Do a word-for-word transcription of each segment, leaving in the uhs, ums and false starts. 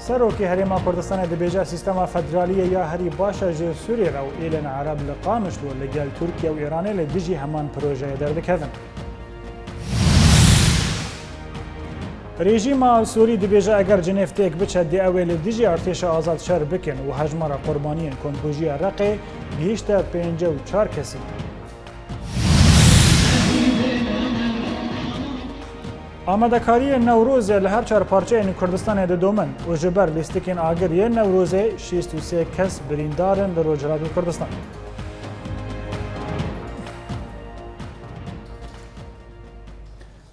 Serokê Herêma Kurdistanê dibêje, sîstema federaliyê ya herî baş e ji Sûrî re û êlên Ereb li Qamişlo li gel Tirkiye û Îranê li dijî heman projeyê derdikevin. Rejîma Sûrî dibêje, eger Cinêv têk biçe, dê ew ê li dijî artêşa azad şer bikin û hejmara qurbaniyên komkujiya Reqê gihîşte pêncî û çar kesî. Amadekariyên Newrozê li her çar parçeyên Kurdistanê didomin û ji ber lîstikên agir yên Newrozê şêst û sê kes birîndar in li Rojhilatê Kurdistan.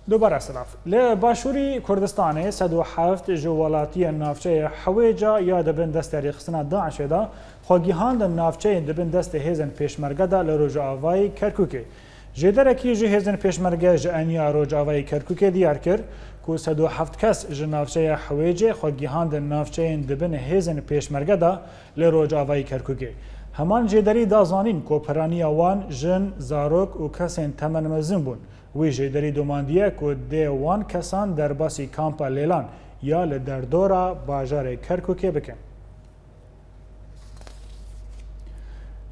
Dubare silav. Li Başûrî Kurdistanê sed û heft ji welatiyên navçeyê Hewêca ya di bin destê rêxistina DAIŞê de xwe gihandin navçeyên di bin destê hêzên pêşmerge de li rojavayî Kerkûkê. Jêderekî ji hêzên pêşmerge ji eniya rojavayî Kerkûkê diyar kir ku sed û heft kes ji navçeya Hewêcê xwe gihandin navçeyên di bin hêzên pêşmerge de li rojavayî Kerkûkê. Heman jêderî da zanîn ku piraniya wan jin, zarok û kesên temenmezin bûn. Wî jêderî domandiye ku dê wan kesan derbasî kampa Lêlan ya li derdora bajarê Kerkûkê bikin.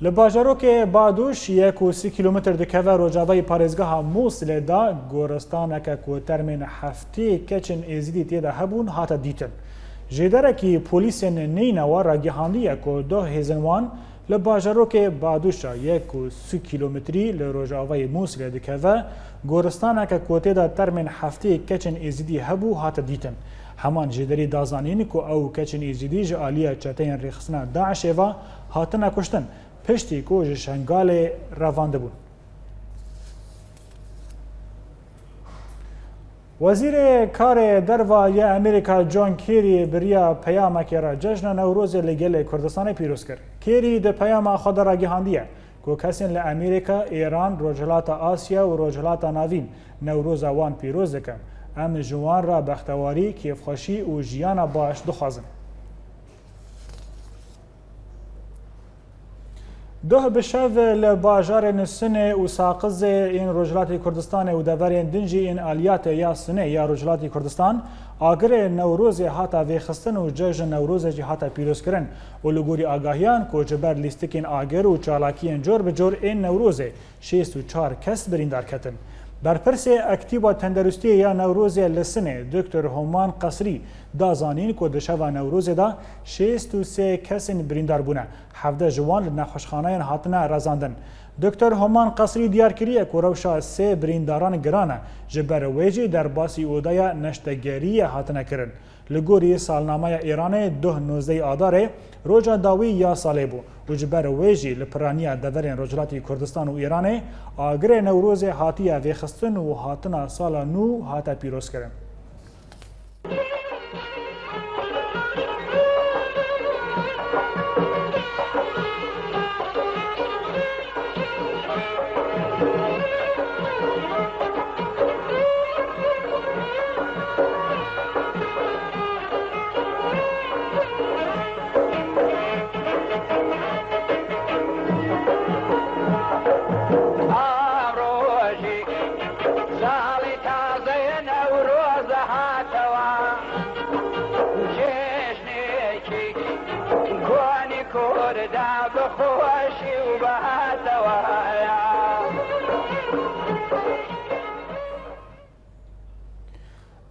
Li bajarokê Badûş, yek û sî kîlometr dikeve rojavayî parêzgeha Mûsilê de, goristaneke ku termên heftê keçên Êzidî tê de hebûn, hate dîtin. Jêderekî polîsên Nînewa ragihandiye ku doh hêzên wan li bajarokê Badûşa, yek û sî kîlometrî li rojavayê Mûsilê dikeve, goristaneke ku tê de termên heftê keçên Êzidî hebû, hate dîtin. Heman jêderî da zanîn ku ew keçên Êzidî ji aliya çeteyên rêxistina DAIŞê ve hatine kuştin, piştî ku ji Şengalê revandibûn. Wezîrê Karê Derve yê Amerîka John Kerry bi riya peyamekê re Cejna Newrozê li gelê Kurdistanê pîroz kir. Kerry di peyama xwe de ragihandiye ku kesên li Amerîka, Îran, Rojhilata Asya û Rojhilata Navîn Newroza wan pîroz dikin. Em ji wan re bextewarî, kêfxweşî û jiyana baş dixwazin. Doh bi şev li bajarên Sinê û Saqizê yên Rojhilatê Kurdistanê û deverên din jî yên Aliyatê ya Sinê ya Rojhilatê Kurdistan, agirê Newrozê hate vêxistin û cejn Newrozê jî hate pîrozkirin û li gorî agahiyan ku ji ber lîstikên agir û çalakiyên cor bi cor ên Newrozê, şêst û çar kes birîndar ketin. Berpirsê Ektîba Tenderustiyê ya Newrozê li Sinê, Doktor Homan Qesrî, da zanîn ku di şeva Newrozê de şêst û sê kesên birîndar bûne, hevdeh ji wan li nexweşxaneyan hatine rezandin. Doktor Homan Qesrî diyar kiriye ku rewşa sê birîndaran giran e, ji ber wê jî derbasî odeya neştegeriyê hatine kirin. Li gorî salnameya Îranê, doh nozdehê Adarê roja dawî ya salê bû û ji ber wê jî li piraniya deverên Rojhilatê Kurdistan û Îranê agirê Newrozê hatiye vêxistin û hatina sala nû hate pîrozkirin.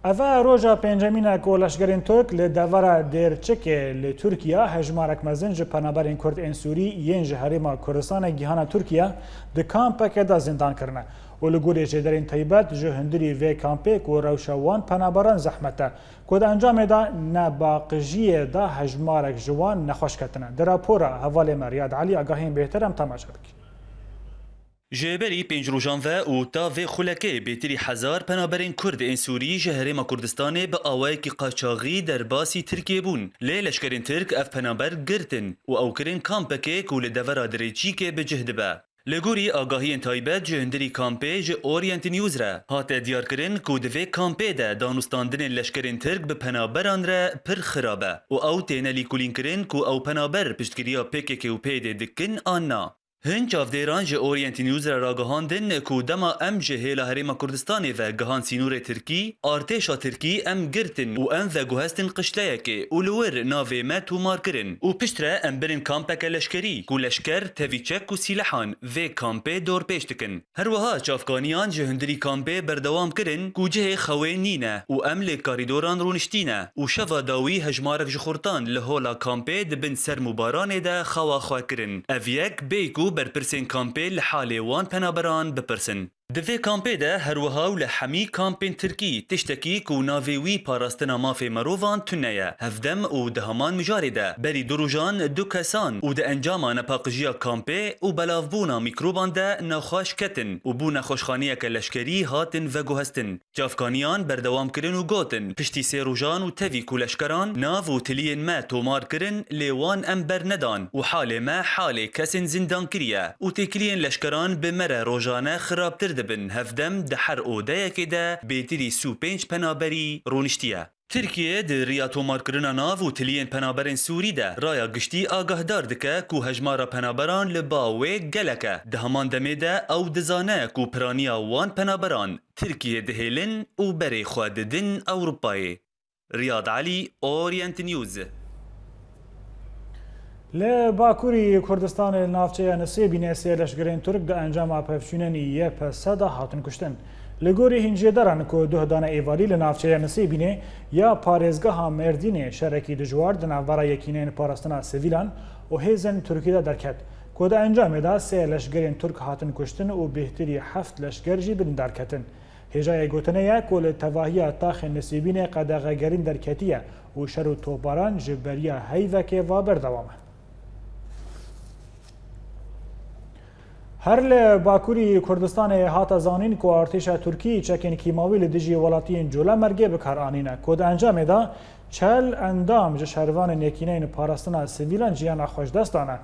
Eve roja pêncemîn e ku leşkerên Tirk li devera Dêrçikê li Tirkiye hejmarek mezin ji penaberên Kurd ên Sûrî yên ji Herêma Kurdistanê gihane Tirkiye di kampeke de zîndan kirine û li gorî jêderên taybet ji hundirî vê kampê ku rewşa wan penaberan zehmet e, ku di encamê de nebaqijiyê de hejmarek ji wan nexweş ketine. Di rapora hevalê me Riyad Elî agahiyên bêhtir em temaşe bikin. Ji berî pênc rojan ve û ta vê xulekê bêtirî hezar penaberên Kurd ên Sûrî ji Herêma Kurdistanê bi awayekî qaçaxî derbasî Tirkiyê bûn. Lê leşkerên Tirk ev penaber girtin û ew kirin kampekê ku li devera Dirêçîkê bi cih dibe. Li gorî agahiyên taybet ji hundirî kampê ji Orient News re hate diyarkirin ku di vê kampê de danûstandinên leşkerên Tirk bi penaberan re pir xirab e û ew têne lîkolînkirin ku ew penaber piştgiriya P K K û P Y D dikin an na. Hin çavdêran ji Orient News re ragihandin ku dema em ji hêla Herêma Kurdistanê ve gihan sînorê Tirkî, artêşa Tirkî em girtin û em veguhestin qişteyekê û li wir navê me tomar kirin û piştre em birin kampeke leşkerî ku leşker tevî çek û sîlehan vê kampê dorpêç dikin. Her wiha çavkaniyan ji hundirî kampê berdewam kirin ku cihê xewê nîne û em li karîdoran rûniştîne û şeva dawî hejmarek ji xurtan li hola kampê di bin serm û baranê de xewa xwe kirin. Ev yek bêyî ku berpirsên kampê li halê wan penaberan bipirsin. Di vê kampê de her wiha û li hemî kampên Tirkî tiştekî ku navê wî parastina mafê mirovan tune ye. Hevdem û di heman mijarê de berî du rojan du kesan û di encama nepaqijiya kampê û belavbûna mîkroban de nexweş ketin û bû nexweşxaneyeke leşkerî hatin veguhestin. Çavkaniyan berdewam kirin û gotin, piştî sê rojan û tevî ku leşkeran nav û tiliyên me tomar kirin, lê wan em bernedan û halê me halê kesên zindankirî ye û têkiliyên leşkeran bi me re rojane xirabtir dibin, hevdem di her odeyekê de bêtirî sî û pênc penaberî rûniştiye. Tirkiye di riya tomarkirina nav û tiliyên penaberên Sûrî de raya giştî agahdar dike ku hejmara penaberan li ba wê gelek e. Di heman demê de ew dizane ku piraniya wan penaberan Tirkiyê dihêlin û berê xwe didin Ewropayê. Riyad Elî, Orient News. Li Bakurî Kurdistanê li navçeya Nisêbînê sê leşgerên Tirk di encama pevçûnên Y P S de hatin kuştin. Li gorî hîn jêderan ku duh dane êvarî li navçeya Nisêbînê ya parêzgeha Mêrdînê şerekî dijwar di navbera yekîneyên parastina sivîlan û hêzên Tirkî de derket, ku di encamê de sê leşgerên Tirk hatin kuştin û bêhtirî heft leşger jî birîndar ketin. Hêjayê gotinê ye ku li tevahiya taxên Nisêbînê qedexegerîn derketiye û şer û topbaran ji beriya heyvekê ve berdewam e. Her li Bakurî Kurdistanê hate zanîn ku artêşa Tirkî çekên kîmawî li dijî welatiyên Colemêrgê bi kar anîne, ku di encamê de çel endam ji şervanên Yekîneyên Parastina Sivîlan jiyana xwe ji dest dane.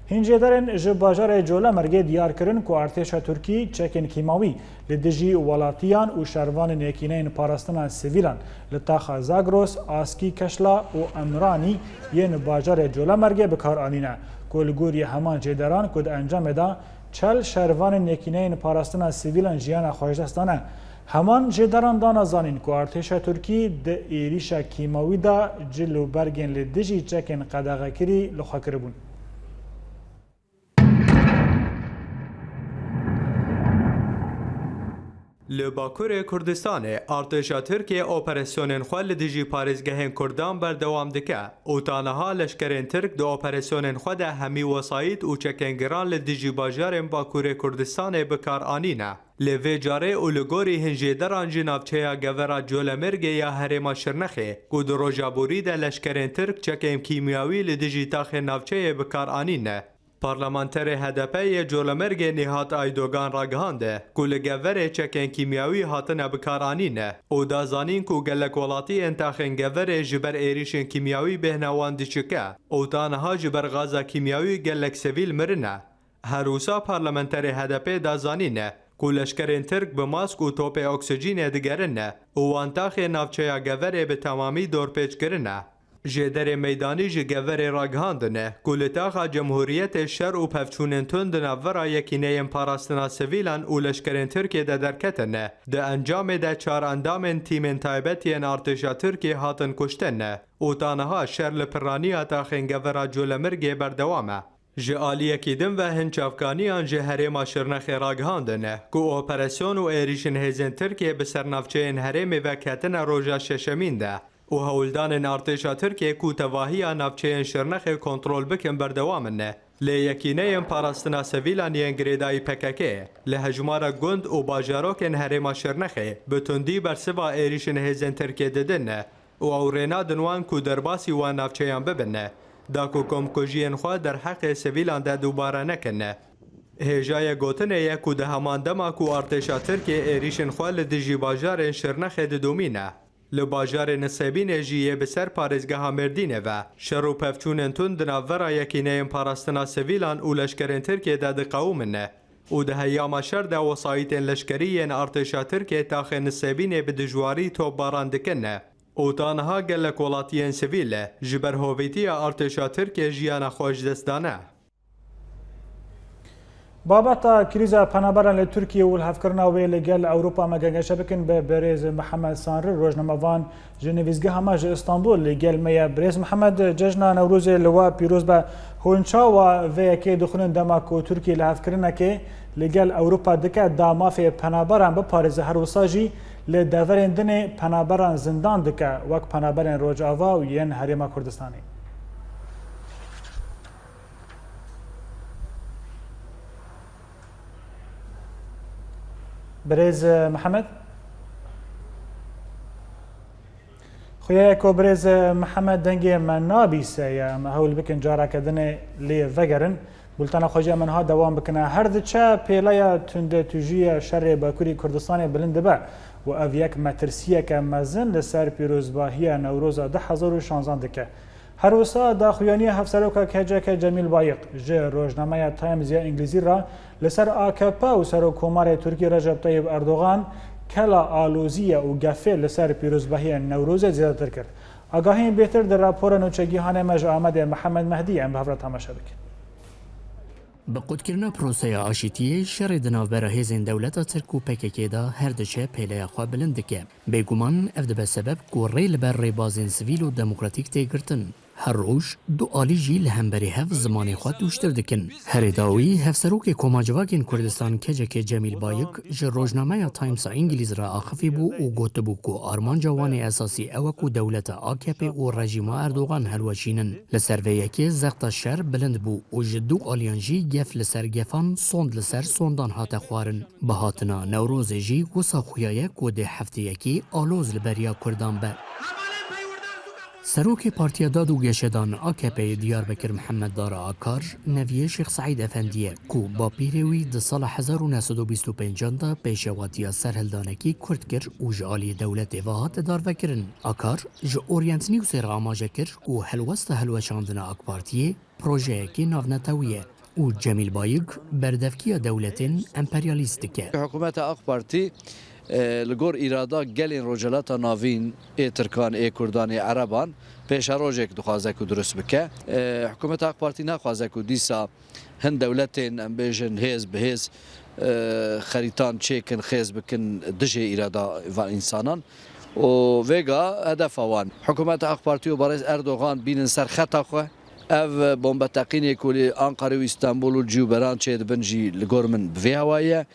Hîn jêderên ji bajarê Colemêrgê diyar kirin ku artêşa Tirkî çekên kîmawî li dijî welatiyan û şervanên Yekîneyên Parastina Sivîlan li taxa Zagros, Askî, Keşla û Emranî yên bajarê Colemêrgê bi kar anîne, ku li gorî heman jêderan ku di encamê de çel şervanên Yekîneyên Parastina Sivîlan jiyana xwe ji dest dane. Heman jêderan dane zanîn ku artêşa Tirkî di êrîşa kîmawî de cil û bergên li dijî çekên qedexekirî li xwe kiribûn. Li Bakurê Kurdistanê artêşa Tirkiyê operasyonên xwe li dijî parêzgehên Kurdan berdewam dike û ta niha leşkerên Tirk di operasyonên xwe de hemî wesayît û çekên giran li dijî bajarên Bakurê Kurdistanê bi kar anîne. Lê vê carê û li gorî hin jêderan jî navçeya Gevera Colemêrgê ya herêma Şirnexê, ku di roja borî de leşkerên Tirk çekên kîmyawî li dijî taxên navçeyê bi kar anîne. Parlamenterê H D P yê Colemêrgê Nihat Aydogan ragihande ku li Geverê çekên kîmyawî hatine bi kar anîne û da zanîn ku gelek welatiyên taxên Geverê ji ber êrîşên kîmyawî bêhna wan diçike û ta niha ji ber gaza kîmyawî gelek sivîl mirine. Her wisa parlamenterê H D P da zanîne ku leşkerên Tirk bi mask û topê oksijînê digerine û wan taxê navçeya Geverê bi temamî dorpêç kirine. Jêderê meydanî ji Geverê ragihandine ku li taxa Cemhuriyetê şer û pevçûnên tund di navbera yekîneyên parastina sivîlan û leşkerên Tirkiyê de derketine. Di encamê de çar endamên tîmên taybet yên artêşa Tirkiyê hatin kuştin û ta niha şer li piraniya taxên Gevera Colemêrgê berdewam e. Ji aliyekî din ve hin çavkaniyan ji herêma Şirnexê ragihandine ku operasyon û êrîşên hêzên Tirkiyê bi ser navçeyên herêmê ve ketine roja şeşemîn de û hewldanên artêşa Tirkiyê ku tevahiya navçeyên Şirnexê kontrol bikin berdewam in. Lê yekîneyên parastina sivîlan yên girêdayî P K K li hejmarek gund û bajarokên herêma Şirnexê bi tundî bersiva êrîşên hêzên Tirkiyê didin û ew rê nadin wan ku derbasî wan navçeyan bibin, da ku komkujiyên xwe derheqê sivîlan de dubare nekin. Hêjayê gotinê ye ku di heman dema ku artêşa Tirkiyê êrîşên xwe li dijî bajarên Şirnexê didomîne, li bajarê Nisêbînê jî yê bi ser parêzgeha Mêrdînê ve şer û pevçûnên tund di navbera yekîneyên parastina sivîlan û leşkerên Tirkiyê de diqewimin û di heyama şer de wesayîtên leşkerî yên artêşa Tirkiyê taxê Nisêbînê bi dijwarî topbaran dikin û ta niha gelek welatiyên sivîl ji ber hovîtiya artêşa Tirkiyê jiyana xwe ji dest dane. Babeta krîza penaberan li Tirkiye û lihevkirina wê li gel Ewropa me gengeşe bikin bi birêz Mihemed Sanri, rojnamevan ji nivîsgeha me ji Îstanbul li gel me ye. Birêz Mihemed, cejna Newrozê li we pîroz be. Hûn çawa vê yekê dixwînin dema ku Tirkiye lihevkirinekê li gel Ewropa dike, da mafê penaberan biparêze, her wisa jî li deverên dinê penaberan zindan dike, wek penaberên Rojava û yên Herêma Kurdistanê? Birêz Mihemed? Xuya ye ku birêz Mihemed dengê me nabîse ye. Em hewl bikin careke dinê lê vegerin. Bultena xwe jî em niha dewam bikine. Her diçe pêleya tundetûjiya şerê Bakurî Kurdistanê bilind dibe û ev yek metirsiyeke mezin li ser pîrozbahiya Newroza du hezar û şanzan dike. Her wisa daxuyaniya Hevseroka K C K Cemîl Bayik ji rojnameya Times ya Îngilîzî re li ser A K P û Serokkomarê Tirkî Recep Tayyip Erdogan kela aloziyê û gefê li ser pîrozbahiyên Newrozê zêdetir kir. Agahiyên bêhtir di rapora nûçegîhanê me ji Amedê Mihemed Mehdî em bi hev re temaşe bikin. Bi qutkirina proseya aşîtiyê, şerê di navbera hêzên dewleta Tirk û P K K de her diçe pêleya xwe bilind dike. Bêguman ev dibe sebeb ku rê li ber rêbazên sivîl û demokratîk tê girtin. Her roj du alî jî li hemberî hev zimanê xwe tûjtir dikin. Herê dawî, Hevserokê Koma Civakên Kurdistan K C K Cemîl Bayik ji rojnameya Times a Îngilîz re axifî bû û gotibû ku armanca wan ê esasî ew e ku dewleta A K P û rejîma Erdogan hilweşînin. Li ser vê yekê zexta şer bilind bû û ji du aliyan jî gef li ser gefan, sond li ser sondan hate xwarin. Bi hatina Newrozê jî wisa xuya ye ku dê hefteyekî aloz li beriya Kurdan be. Serokê Partiya Dad û Geşedan A K P'yê Diyarbekir Mihemed Dara Akar, neviyê Şêx Seîd Efendî ye ku bapîrê wî di sala hezar û neh sed û bîst û pêncan de pêşewatiya serhildanekî Kurd kir û ji aliyê dewletê ve hate darvekirin. Akar ji Orient Newsê re amaje kir ku helwesta hilweşandina AK Partiyê projeyekî navnetewî ye û Cemîl Bayik berdevkiya dewletên emperyalîst dike. Hikûmeta AK Partî, e, li gor îrada gelên Rojhilata Navîn, ê Tirkan, ê Kurdan, ê Ereban, pêşerojek dixwaze ku dirust bike. E, hikûmeta AK Partî naxwaze ku dîsa hin dewletên, em bêjin, hêz bi hêz, e, xerîtan çêkin, xêz bikin dijê îrada van însanan. Û vêga hedefa wan. Hikûmeta AK Partî û Barêz Erdogan bînin ser xeta xwe. Ev bombeteqînê ku li Anqara û Îstanbul û cî û beran çêdibin jî li gor min bi vê hewayê ye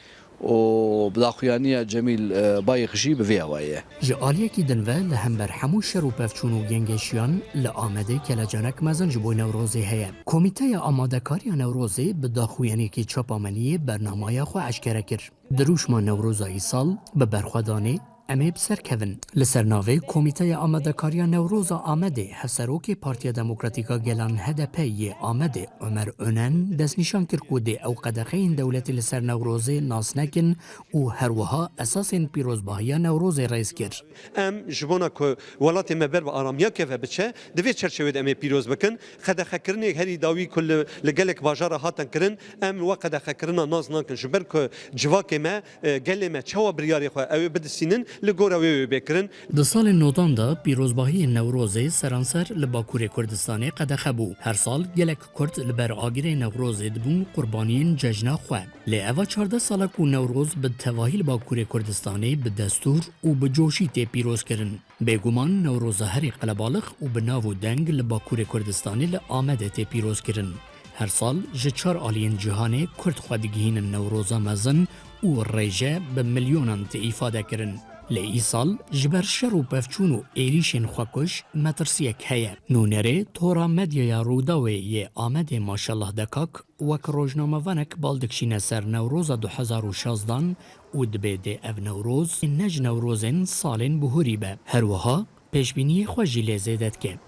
û bi daxuyaniya Cemîl, e, Bayik jî bi vê hewayê ye. Ji aliyekî din ve li hember hemû şer û pevçûn û gengeşiyan li Amedê kelecanek mezin ji bo Newrozê heye. Komîteya Amadekariya Newrozê bi daxuyaniyekî çapameniyê bernamaya xwe eşkere kir. Dirûşma Newroza îsal bi berxwedanê Em ê bi ser kevin. Li ser navê Komîteya Amadekariya Newroza Amedê, Hevserokê Partiya Demokratîk a Gelan H D P yê Amedê, Omer Önen, destnîşan kir ku dê ew qedexeyên dewletê li ser Newrozê nas nekin û her wiha esasên pîrozbahiya Newrozê rêz kir. Em ji bona ku welatê me ber bi aramiya keve biçe, di vê çerçevê de em ê pîroz bikin. Qedexekirinê herî dawî ku li, li gelek bajara hatin kirin, em we qedexekirina nas nakin. Ji ber ku civakê me, e, gelê me çawa biryarê xwe ew ê bidisînin, li gora wê wê bê kirin. Di salên nodan de pîrozbahiyên Newrozê seranser li Bakurê Kurdistanê qedexe bû. Her sal gelek Kurd li ber agirê Newrozê dibûn qurbaniyên cejna xwe. Lê eva çardeh sal e ku Newroz bi tevahî li Bakurê Kurdistanê bi destûr û bi coşî tê pîrozkirin. Bêguman Newroza herî qelebalix û bi nav û deng li Bakurê Kurdistanê li Amedê tê pîrozkirin. Her sal ji çar aliyên cîhanê Kurd xwe digihînin Newroza mezin û rêje bi milyonan tê îfade kirin. Lê îsal ji ber şer û pevçûn û êrîşên xwekuj metirsiyek heye. Nûnerê Tora Medyaya Rûdawê yê Amedê Maşallah Dekak wek rojnamevanek bal dikişîne ser Newroza du hezar û şazdan û dibê dê ev Newroz ne ji Newrozên salên bihurî be. Her wiha pêşbîniyê xwe jî lê zêde dike.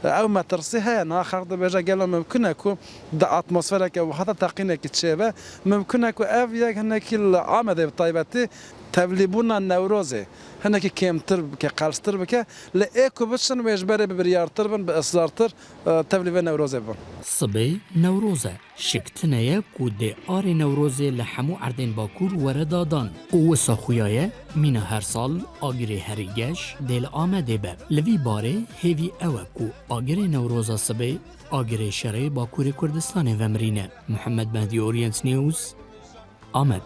Ew metirsî heye, niha xelk dibêje gelo mimkun e ku di atmosfereke wiha de teqînekî çêbe? Mimkun e ku ev yek hinekî li Amedê bi taybetî tevlîbûna Newrozê hinekî kêmtir bike, qelstir bike, lê ê ku biçin wê ji berê bi biryartir bin, bi isrartir, e, tevlî vê Newrozê bibin. Sibê Newroz e. Şik tune ye ku dê arê Newrozê li hemû erdên Bakur were dadan û wisa xuya ye, mîna her sal agirê herî geş dê li Amedê be. Li vî barê hêvî ew e ku agirê Newroza sibê agirê şerê Bakurê Kurdistanê vemirîne. Mihemed Mehdî, Orient News, Amed.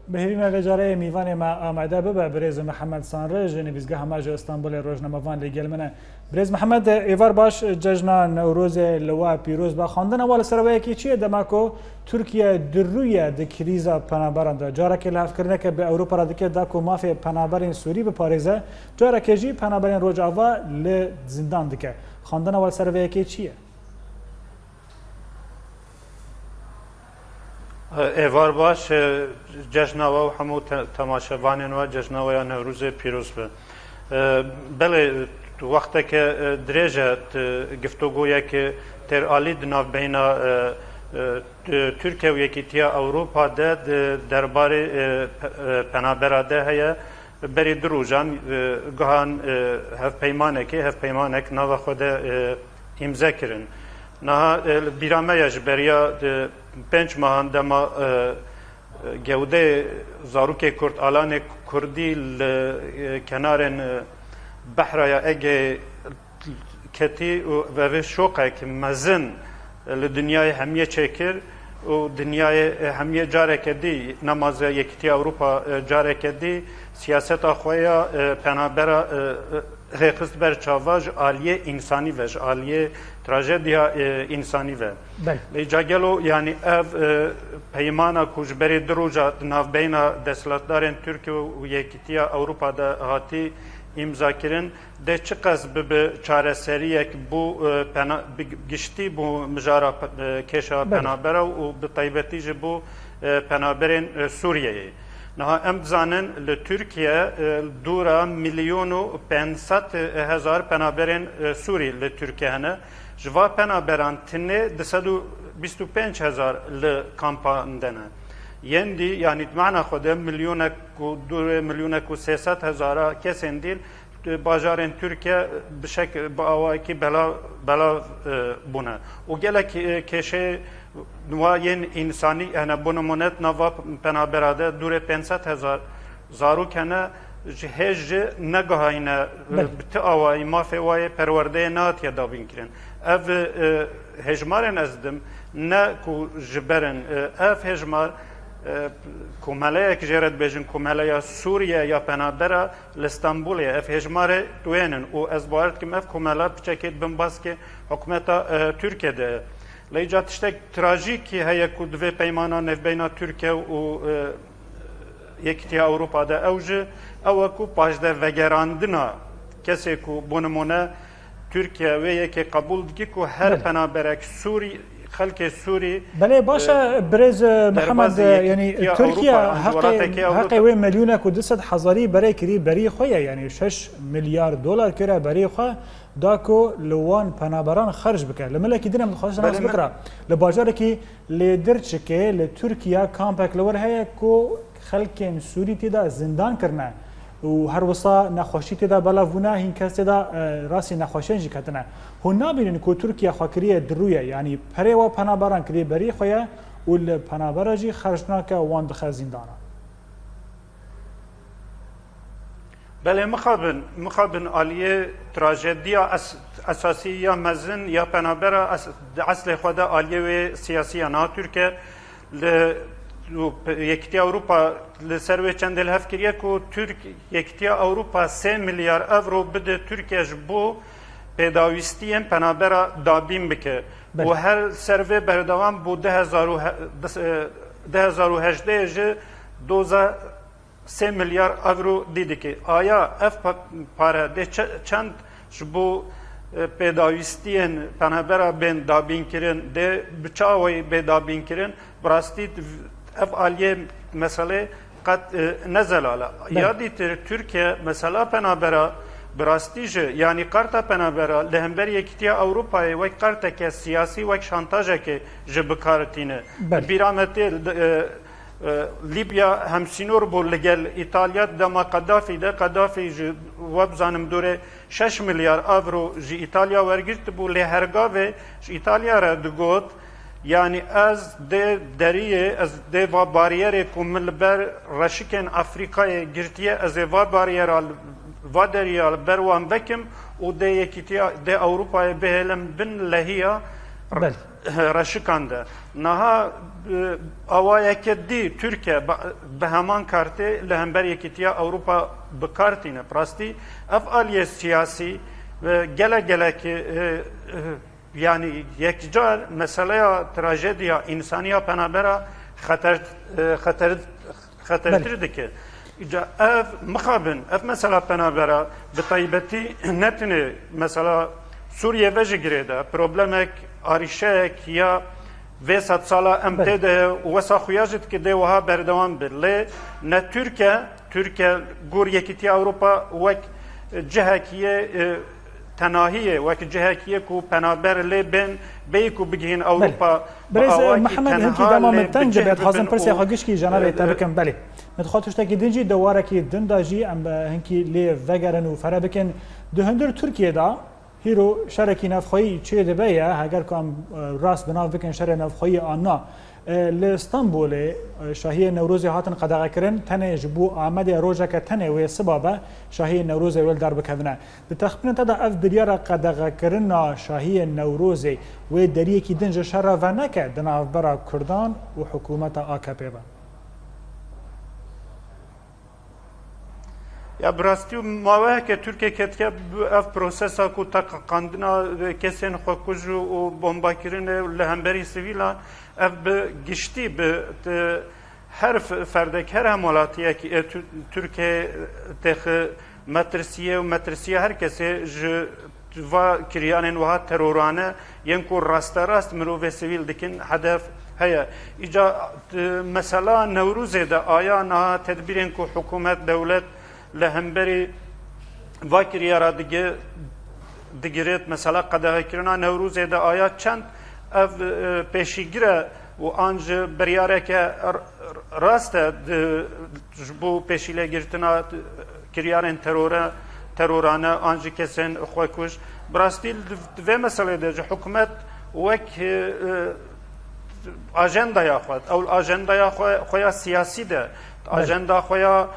Bi hêvî me vê careyê mîvanê me amade bibe birêz Mihemed Sanrij, nivîsgeha me ji Îstanbulê rojnamevan li gel min e. Birêz Mihemed, êvar baş, cejna Newrozê li we pîroz be. Xwendina we li ser wê yekê çi ye, dema ku Tirkiye dirûye di krîza penaberan de? Carekê lihevkirineke bi Ewropa re dike da ku mafê penaberên Sûrî biparêze, carekê jî penaberên Rojava li zîndan dike. Xwendina we li ser vê yekê çi ye? Êvar baş, e, cejna we û hemû te-, temaşevanên we, cejna we ya Newrozê pîroz be. E, belê, wexteke, e, dirêj e, t-, giftogoyeke têralî di navbeyna, e, e, t-, Tirkiye û Yekîtiya Ewropa de di derbarê, e, pe-, e, penabera de heye. Berî du rojan, e, guhan, e, hevpeymanekê, hevpeymanek nava xwe de, e, îmze kirin. Niha, e, li bîra me ye ji beriya, e, pênc mehan dema, e, e, gewdeyê zarokê Kurd, alanê Kurdî li, e, kenarên, e, Behra ya Egeyê ketî û vevê şoqek mezin li dinyayê hemiyê çêkir û dinyayê hemiyê careke dî, nemaze Yekîtiya Ewropa, e, careke dî siyaseta xwe ya, e, penabera, e, e, rêxist ber çava ji aliyê însanî ve, ji aliyê trajediya, e, însanî ve. Belê. Lê ca gelo, yanî ev, e, peymana ku ji berê du roja di navbeyna desthilatdarên Tirkiye û Yekîtiya Ewropa de hatî îmzakirin, de çiqas bibe çareseriyek bo, e, pena-, bi giştî bo mijara pe-, e, kêşa Belê. penabera û bi taybetî jî bo, e, penaberên, e, Sûriyeyê. Niha em dizanin li Tirkiye, e, dûra milyon û pênc sed hezar penaberên, e, Sûrî li Tirkiye hene. Ji va penaberan tinê du sed û bîst û pênc hezar li kampan de ne. Yên dî, yanî di mana xwe de milyonek û dûrê milyonek û sê sed hezara kesên dî bajarên Tirkiye bi şek-, bi awayekî belav, belav, e, bûne. Û gelek, e, kêşeyên wa yên însanî hene, bo nimûne di nava penabera de dûrê pênc sed hezar zarok hene, ji hêj jî negihayîne, e, Belê. bi ti awayî mafê wa yê perwerdeyê nehatiye dabînkirin. Ev, e, hêjmarên ez didim, ne ku ji ber in, e, ev hêjmar, e, komeleyek jê re dibêjin, komeleya Sûriye ya penabera, li Stenbolê ye. Ev hêjmarê tu yên in û ez bawer dikim ev komela piçekê di bin baskê hikûmeta, e, Tirkiye de ye. Lê îca tiştek trajîkî heye ku di vê peymana navbeyna Tirkiye û, e, Yekîtiya Ewropa de ew jî ew e ku paşdevegerandina kesê ku bo nimûne Tirkiye wê yekê qebûl dike ku her Belê. penaberek Sûrî, xelkê Sûrî, Belê baş e, e, birêz, e, Mihemed, derbazî e, yanî Yekîtiya Tirkiye Ewropa, heqê, Cumhuriyeteke Ewropa. heqê wê milyonek û du sed hezarî berê kirî berî xwe ye, yanî şeş milyar dolar kire berî xwe, da ku li wan penaberan xerc bike. Li milekî din em dixwazin Belê nas me- bikira. Li bajarekî Lêdirçikê li Tirkiye kampek li wir heye ku xelkên Sûrî tê de zîndan kirine û her wisa nexweşî tê de belav bûne, hîn kes tê de, e, rastî nexweşiyên jî ketine. Hûn nabînin ku Tirkiye xwe kiriye dirûye, yanî perê we penaberan kiriye berî xwe ye û li penabera jî xerc nake, wan dixe zîndana. Belê, mixabin, mixabin aliyê trajediya es-, esasî ya mezin ya penabera es-, di eslê xwe de aliyê wê siyasî ya niha Tirkiye li, û pe-, Yekîtiya Ewropa li ser wê çendê li hev kiriye ku Tirk-, Yekîtiya Ewropa sê milyar ewro bide Tirkiye ji bo pêdawîstiyên penabera dabîn bike. Belê. Û her ser vê berdewam bû du hezar û he-, du, e, du hezar û hejdeh jî doza sê milyar ewro dî dike. Aya ev pa-, pare dê çe-, çend ji bo, e, pêdawîstiyên penebera bên dabînkirin, dê bi çi awayî bê dabînkirin? Bi rastî ev aliyê meselê qet, e, ne zelal e. Belê. Ya dîtir Tirkiye mesela penabera bi rastî jî, yanî karta penabera li hember Yekîtiya Ewropayê wek karteke siyasî, wek şantajekê ji bikar tîne. Belê. Bîra me tê, e, E, Libya hemsînor bû li gel Îtalya di dema Qedafî de. Qedafî ji, we bizanim, dûrê şeş milyar avro ji Îtalya wergirtibû, lê her gavê ji Îtalya re digot, yanî ez dê deriyê, ez dê va bariyerê ku min li ber reşikên Afrîkayê girtiye, ez ê va bariyera li, va deriya li ber wan vekim û dê yekîtiya, dê Ewropayê bihêlim bin lehiya Belê. Reşikan de. Niha, e, awayeke dî Tirkiye bi, bi heman kartê li hember Yekîtiya Ewropa bi kar tîne. Bi rastî ev aliyê siyasî, e, gelek gelekî, e, e, yanî yekcar meseleya trajediya însanî ya penabera xeter, e, xeter, Belê. xetertir dike. Îca ev mixabin, ev mesela penabera bi taybetî ne tenê mesela Sûriye ve jî girêde, problemek arîşeyek ya vê sedsala em Belê. tê de heye û wesa xuya jî dike dê wiha berdewam bi. Lê ne Tirkiye, Tirkiye gor Yekîtiya Ewropa wek cihekî yê, e, tenahiyê, wek cihekî yê ku penaber lê bên, bêyî ku bigihîn Ewropa bi Birêz awakî Mihemed, tenha hinkî dema lê min teng bi cih dibe, dixwazim bibin pirsê û, xwe gişkî janavê te e, bikim. Belê. Min dixwest tiştekî din jî, di warekî din de jî em, e, hinkî lê vegerin û fere bikin. Di hundir Tirkiyê de hîro şerekî navxweyî çê dibe ye, heger ku em, e, rast bi nav bikin şerê navxweyî an na. E, li Stenbolê, e, şahiyê Newrozê hatin qedexekirin, tenê ji bo Amedê rojeke tenê wê siba be, şahiyê Newrozê wê li dar bikevine. Di texmîna te de ev biryara qedexekirina şahiyê Newrozê wê deriyekî din ji şer re veneke di navbera Kurdan û hikûmeta A K P ve? Ya bi rastî maweyeke Tirkiye ketiye bi ev prosesa ku teqeqandina kesên xwekuj û, û bombakirinê li hemberî sivîlan, ev bi giştî bi, te, her f-, ferdek, her hemwelatiyekî ê Tu-, Tirkiyeyê têxi metirsiyê û metirsiya her kesê ji va kiryarên wiha terorane yên ku rasterast mirovê sivîl dikin hedef heye. Îca, e, mesela Newrozê de aya niha tedbîrên ku hikûmet, dewlet li hemberî va kiryara dige-, digirêt, mesela qedexekirina Newrozê de aya çend ev, e, pêşîgir e û an ji biryareke r-, r-, rast e di, ji bo pêşîlegirtina kiryarên terore, terorane an ji kesên xwekuj. Bi rastî di, di vê meselê de ji hikûmet wek, e, ajendaya xwe, ew ajendaya xwe, xwe ya siyasî de, Belê. ajenda xwe ya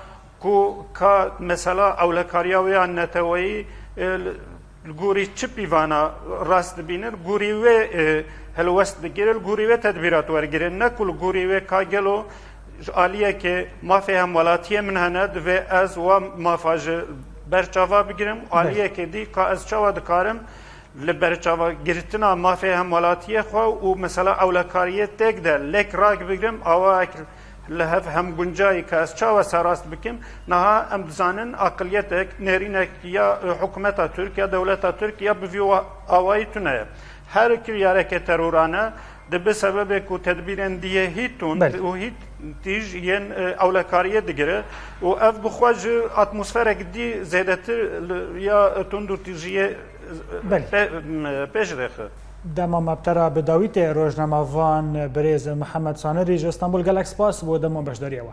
ku ka mesela ewlekariya wê ya neteweyî, e, li, li gorî çi pîvana rast dibînin, gorî wê, e, helwest digire, li gorî wê tedbîrat wergire. Ne ku li gorî wê ka gelo ji aliyekê mafê hemwelatiyê min hene, divê ez wa mafa ji ber çava bigirim, Belê. aliyekê dî ka ez çawa dikarim li berçavgirtina mafê hemwelatiyê xwe û mesela ewlekariyê têk de lêk rak bigrim, awayek li hev hemguncayî ke ez çawa serast bikim, niha em dizanin aqiliyetek, nêrînek ya, e, hikûmeta Tirk ya dewleta Tirk ya bi vî wa-, awayî tune ye. Her kiryareke terorane dibe sebebê ku tedbîrên dî yê hî tund Belê. û hî tîj yên, e, ewlekariyê digire û ev bi xwe ji atmosferek dî zêdetir li, ya tund û tîjiyê Belê. Pe-, pêş dixe. Dema me bi te re bi dawî tê, rojnamevan birêz Mihemed Sanirî ji Stenbol, gelek spas bo dema beşdariya we.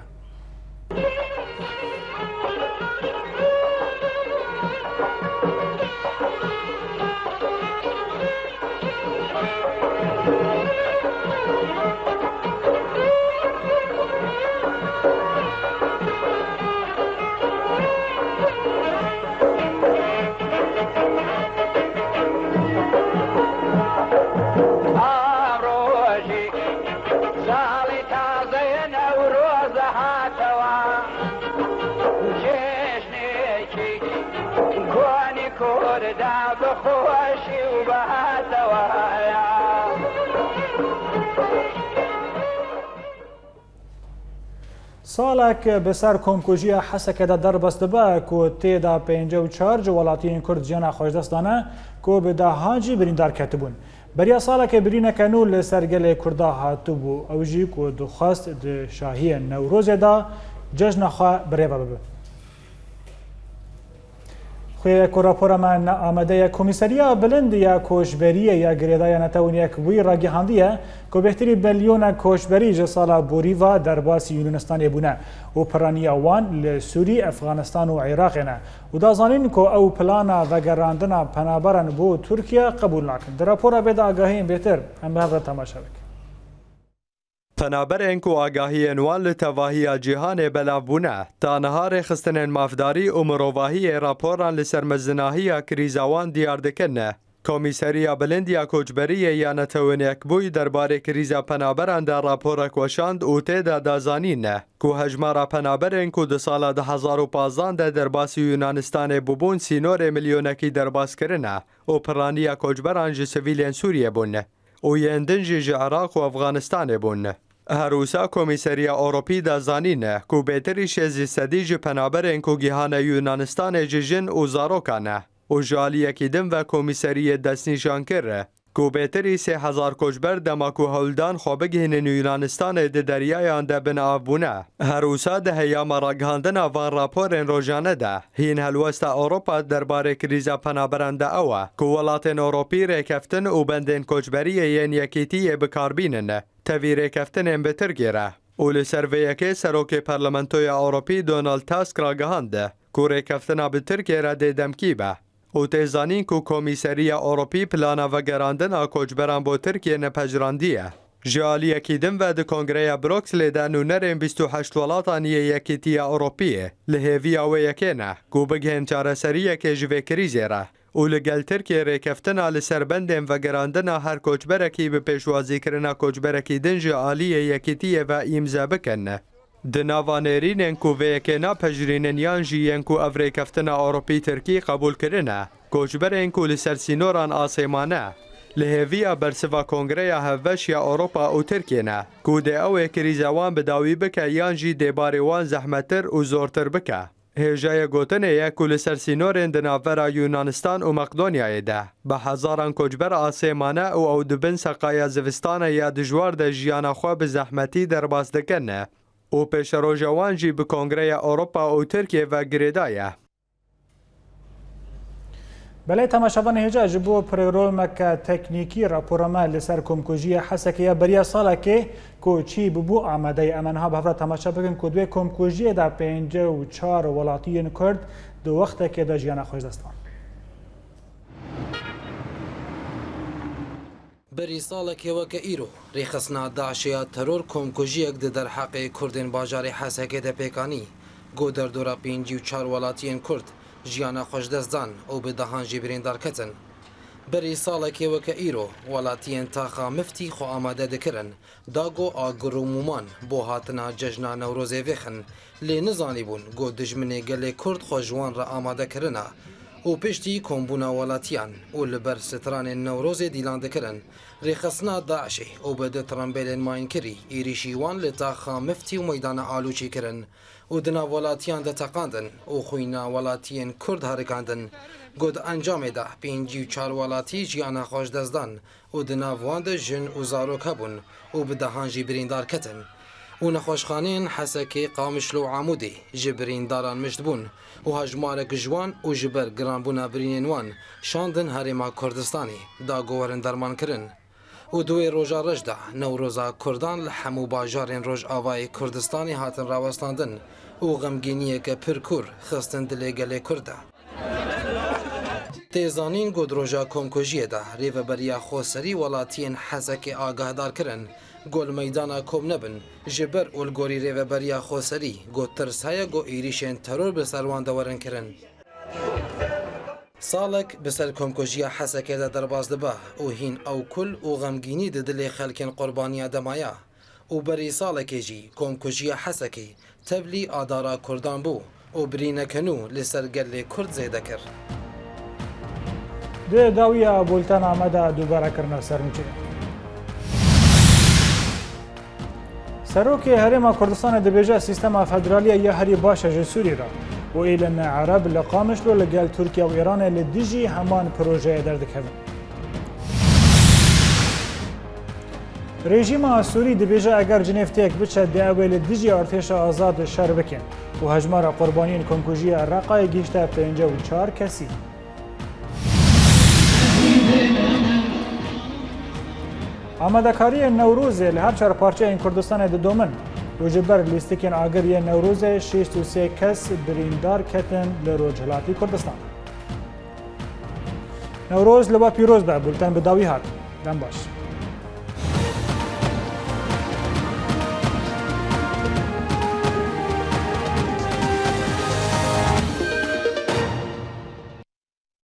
ئا ڕۆژی ساڵی تازەیە نەورۆزە هاتەوە، جێژنێکی کۆنی کوردا بەخۆشی و بەهاتەوەیە. Salek bi ser komkujiya Hesekê de derbas dibe ku tê de pêncî û çar ji welatiyên Kurd jiyana xwe ji dest dane ku bi dehan jî birîndar ketibûn. Beriya salekê birîneke nû li ser gelê Kurda hatibû, ew jî ku dixwest di şahiyên Newrozê de cejna xwe bi rê ve bibe. Xuya ku rapora me ne amade ye, Komîseriya Bilind ya Koçberiyê ya Girêdayî ya Netewên Yekbûyî ragihandiye ku bêhtirî milyonek koçberî ji sala borî ve derbasî Yûnanistanê bûne û piraniya wan li Sûrî, Efxanistan û Iraqê ne û da zanîn ku ew plana vegerandina penaberan bo Tirkiye qebûl nakin. Di rapora vê de agahiyên bêtir em bi hev re temaşe bikin. Penaberên ku agahiyên wan li tevahiya cîhanê belav bûne, ta niha rêxistinên mafdarî û mirovahiyê raporan li ser mezinahiya krîza wan diyar dikin. Komîseriya Bilind ya Koçberiyê ya Netewên Yekbûyî derbarê krîza penaberan de raporek weşand û tê de da zanîn ku hejmara penaberên ku di sala du hezar û pazdeh de derbasî Yunanistanê bûbûn sînorê milyonekî derbas kirine û piraniya koçberan ji sivîlên Sûriyê bûn û yên din jî ji Iraq û Efxanistanê bûn. Her wisa Komîseriya Ewropî da zanîne ku bêtir îşê zî sedî ji penaberên ku gihane Yunanistanê ji jin û zarokan e û ji aliyekî din ve komîseriyê destnîşan kir ku bêtirî sê hezar koçber dema ku hewl dan xwe bigihînin Yunanistanê di deryayan de bin av bûne. Her wisa di heyama ragihandina van raporên rojane de hîn helwesta Ewropa derbarê krîza penaberan de ew e ku welatên Ewropî rêkeftin û bendên koçberiyê yên Yekîtiyê bi kar bînin. Tevî rêkeftinên bi Tirkiyê re. Û li ser vê yekê Serokê Parlamentoya Ewropî Donald Tusk ragihand ku rêkeftina bi Tirkiyê re dê demkî be. Û tê zanîn ku Komîseriya Ewropî plana vegerandina koçberan bo Tirkiyê nepejrandiye. Ji aliyekî din ve di Kongreya Brukselê de nûnerên bîst û heşt welatan yê Yekîtiya Ewropiyê li hêviya wê yekê ne ku bigihên çareseriyekê ji vê krîzê re. Û li gel Tirkiyê rêkeftina li ser bendên vegerandina her koçberekî bi pêşwazîkirina koçberekî din ji aliyê Yekîtiyê ve îmze bikin. Di nava nêrînên ku vê yekê napejirînin yan jî yên ku ev rêkeftina Ewropî-Tirkî qebûl kirine, koçberên ku li ser sînoran asê mane, li hêviya bersiva Kongreya Hevbeş ya Ewropa û Tirkiyê ne, ku dê ew ê krîza wan bi dawî bike yan jî dê barê wan zehmettir û zortir bike. Hêjayê gotinê ye ku li ser sînorên di navbera Yunanistan û Maqdonyayê de bi hezaran koçber asê mane û ew di bin seqaya zivistanê ya dijwar de jiyana xwe bi zehmetî derbas dikin û pêşeroja wan jî bi Kongreya Ewropa û Tirkiyê ve girêdaye. Belê temaşevanê hêja, ji bo programeke teknîkî rapora me li ser komkujiya Hesekê ya beriya salekê ku çî bûbû amade ye. Em niha bi hev re temaşe bikin ku di wê komkujiyê de pêncî û çar welatiyên Kurd di wextekê de jiyana xwe ji dest dan. Berî salekê weke îro, rêxistina DAIŞê ya teror komkujiyek di derheqê Kurdên bajarê Hesekê de pêk anî, ku derdora pêncî û çar welatiyên Kurd jiyana xwe ji dest dan û bi dehan jî birîndar ketin. Berî salekê weke îro, welatiyên taxa Miftî xwe amade dikirin, da ku agir û mûman bo hatina cejna Newrozê vêxin, lê nizanîbûn ku dijminê gelê Kurd xwe ji wan re amade kirine û piştî kombûna welatiyan û li ber stranên Newrozê dîlan dikirin, rêxistina DAIŞê û bi du trembêlên mayînkirî êrîşî wan li taxa Miftî û meydana Alûçî kirin û di nav welatiyan de teqandin û xwîna welatiyên Kurd herikandin. Ku di encamê de pêncî û çar welatî jiyana xwe ji dest dan û di nav wan de jin û zarok hebûn û bi dehan jî birîndar ketin. Û nexweşxaneyên Hesekê, Qamişlo û Amûdê ji birîndaran mişt bûn û hejmarek ji wan û ji ber giranbûna birînên wan şandin Herêma Kurdistanê da ku werin dermankirin. Û di wê roja reş de Newroza Kurdan li hemû bajarên Rojavayê Kurdistanê hatin rawestandin û xemgîniyeke pir kûr xistin dilê gelê Kurd de. Tê zanîn ku di roja komkujiyê de Rêveberiya Xweserî welatiyên Hesekê agahdar kirin ku li meydana kom nebin, ji ber û li gorî Rêveberiya Xweserî ku tirs heye ku êrîşên teror bi ser wan de werin kirin. Salek bi ser komkujiya Hesekê de derbas dibe û hîn ew kul û xemgînî di dilê xelkên qurbaniya de maye û berî salekê jî komkujiya Hesekê tevlî adara Kurdan bû û birîneke nû li ser gelê Kurd zêde kir. Di dawiya bultena me de dubare kirine ser nûçeyê. Serokê Herêma Kurdistanê dibêje sîstema federaliyê ya herî baş e ji Sûrî re û êlên Ereb li Qamişlo li gel Tirkiye û Îranê li dijî heman projeyê derdikevin. Rejîma Sûrî dibêje eger Cinêv têk biçe, dê ew ê li dijî artêşa azad şer bikin û hejmara qurbaniyên komkujiya Reqayê gihişte pêncî û çar kesî. Amadekariyên Newrozê li her çar parçeyên Kurdistanê didomin û ji ber lîstikên agir yên Newrozê şêst û sê kes birîndar ketin li Rojhilatî Kurdistan. Newroz li we pîroz be, bulten bi dawî hat. Dem baş.